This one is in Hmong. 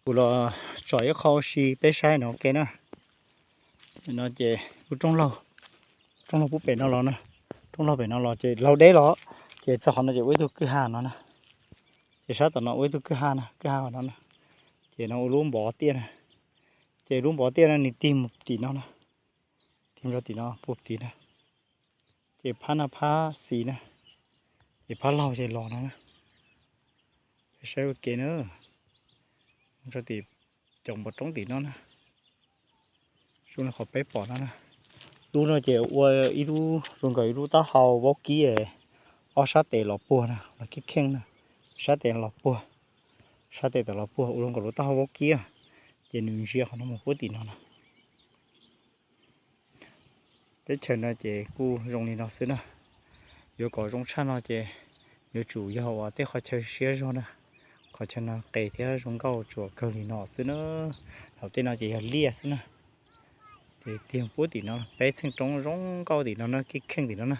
Kuv los tsom ib qho ua si peb saib no ua ke na. No ces lub roob laug, roob laug pub pem no los na, roob laug pem no los ces laug deb los, ces txog qhov no ces ua ib tug kwj ha no na. Ces sab tom no ua ib tug kwj ha na, kwj ha no na. Ces no ua lub npov tiaj na. Ces lub npov tiaj no nws tig mus tim no na, tig rau tim no puag tim na. Ces phab no phab xis na, ces phab laug ces los no na. Saib ua ke na, rau tim cov npov roob tim no na. Zoo li qhov peb pom no na. Lub no ces ua ib lub zoo nkaus ib lub taub hau vaub kib, ob sab tes los puag na, los kheej kheej na. Sab tes los puag, sab tes tom los puag ua zoo nkaus lub taub hau vaub kib, ces nws ntsia qhov no mus puag tim no na. Teb chaws no ces kuj zoo li no xwb na. Yuav kom zoo tshaj no ces yuav tsum yog uas tej qhov chaw siab zog na, qhov chaw no qes thiab zoo nkauj tsuas kawg li no xwb na. Thaum tej no ces yog liaj xwb na. Ces tig puag tim no, peb txheej roob zoo nkauj tim no na, kheej kheej tim no na.